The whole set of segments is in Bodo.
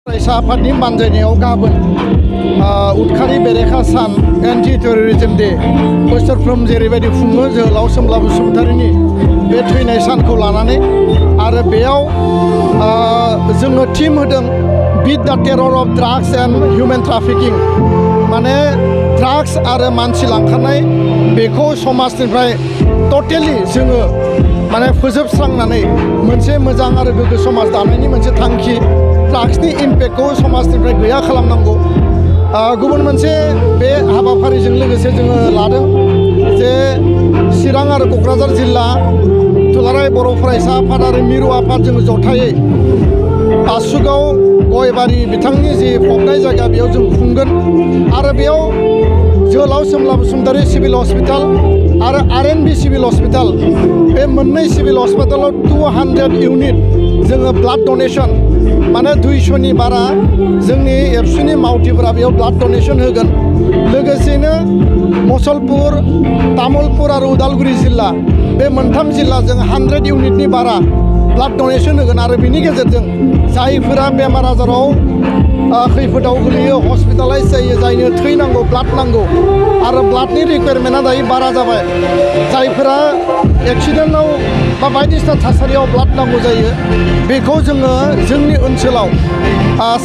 फरायसा आफादनि बानजायनायाव गाबोन उदखारि बेरेखा सान एन्टि टेररिज्म डे बोसोरफ्रोम जेरैबायदि खुङो जोहोलाव सोमब्ला बसुमतारीनि बे थैनाय सानखौ लानानै आरो बेयाव जोङो टीम होदों बिट द terror of drugs and human trafficking माने ड्राग्स आरो मानसि लांखारनाय बेखौ समाजनिफ्राय टटेलि जोङो माने फोजोबस्रांनानै मोनसे मोजां आरो गोग्गो समाज दानायनि मोनसे थांखि ड्राग्सनि इम्पेक्टखौ समाजनिफ्राय गैया खालामनांगौ गुबुन मोनसे बे हाबाफारिजों लोगोसे जोङो लादों जे चिरां आरो क'क्राझार जिल्ला दुलाराय बर' फरायसा आफाद आरो मिरु आफाद जोङो जथायै आबसुगाव गयबारि बिथांनि जि फबनाय जायगा बेयाव जों खुंगोन आरो बेयाव जोहोलाव सोमब्ला बसुमतारी सिभिल हस्पिटाल आरो आर.एन.बि सिभिल हस्पिटाल बे मोननै सिभिल हस्पिटालाव 200 इउनिट जोङो ब्लाड डनेसन माने 200नि बारा जोंनि एबसुनि मावथिफोरा बेयाव ब्लाड डनेसन होगोन लोगोसेनो मुसलपुर तामुलपुर आरो उदालगुरि जिल्ला बे मोनथाम जिल्लाजों 100 इउनिटनि बारा ब्लाड डनेसन होगोन आरो बिनि गेजेरजों जायफोरा बेमार आजाराव खैफोदाव गोलैयो हस्पिटालाइज जायो जायनो थै नांगौ ब्लाड नांगौ आरो ब्लाडनि रिक्वायरमेन्टआ दायो बारा जाबाय जायफोरा एक्सिडेन्टआव बा बायदिसिना थासारियाव ब्लाड नांगौ जायो बेखौ जोङो जोंनि ओनसोलाव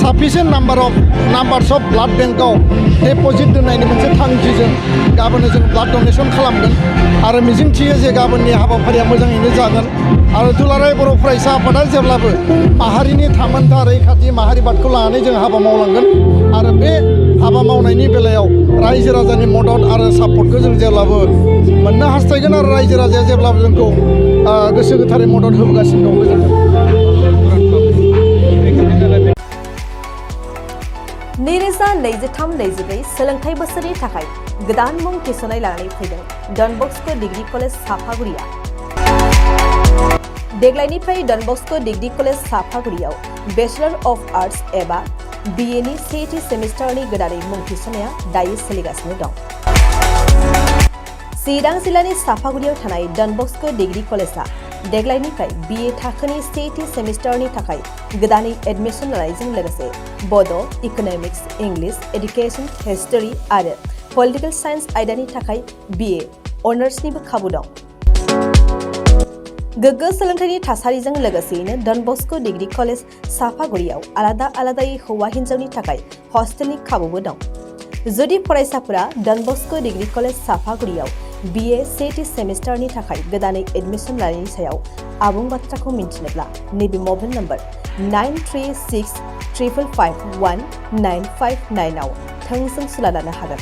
साफिसियेन्ट नाम्बार्स अफ ब्लाड बेंकआव डेप'जिट दोननायनि मोनसे थांखिजों गाबोन जों ब्लाड डनेसन खालामगोन आरो मिजिंथियो जे गाबोननि हाबाफारिया मोजाङैनो जागोन आरो दुलाराय बर' फरायसा आफादा जेब्लाबो माहारिनि थामोनथा रैखाथि माहारिबादखौ लानानै जों हाबा मावलांगोन आरो बे हाबा मावनायनि बेलायाव रायजो राजानि मदद आरो सापर्टखौ जों जेब्लाबो मोननो हास्थायगोन आरो रायजो राजाया जेब्लाबो जोंखौ गोसो गोथारै मदद होबोगासिनो दं गोजोन्थों। नैरोजा 23-24 सोलोंथाइ बोसोरनि थाखाय गोदान मुं थिसननाय लानानै फैदों डन बस्क' डिग्री कलेज साफागुरिया। देग्लायनिफ्राय डन बस्क' डिग्री कलेज साफागुरियाव बेचलर अफ आर्ट्स एबा BA नि सेथि सेमिस्टारनि गोदानै मुं थिसननाया दायो सोलिगासिनो दं। चिरां जिल्लानि साफागुरियाव थानाय डन बस्क' डिग्री कलेजआ देग्लायनिफ्राय BA थाखोनि सेथि सेमिस्टारनि थाखाय गोदानै एडमिसन लानायजों लोगोसे बड', इक'नमिक्स, इंलिश, एडुकेशन, हिस्टरी आरो पलिटिकल साइन्स आयदानि थाखाय BA अनार्सनिबो खाबु दं। गोग्गो सोलोंथाइनि थासारिजों लोगोसेयैनो डन बस्क' डिग्री कलेज साफागुरियाव आलादा आलादायै हौवा हिन्जावनि थाखाय हस्टेलनि खाबुबो दं। जुदि फरायसाफोरा डन बस्क' डिग्री कलेज साफागुरियाव BA सेथि सेमिस्टारनि थाखाय गोदानै एडमिसन लानायनि सायाव आबुं बाथ्राखौ मिन्थिनोब्ला नैबे मबाइल नम्बर 9365519559 आव थोंजों सुला लानो हागोन।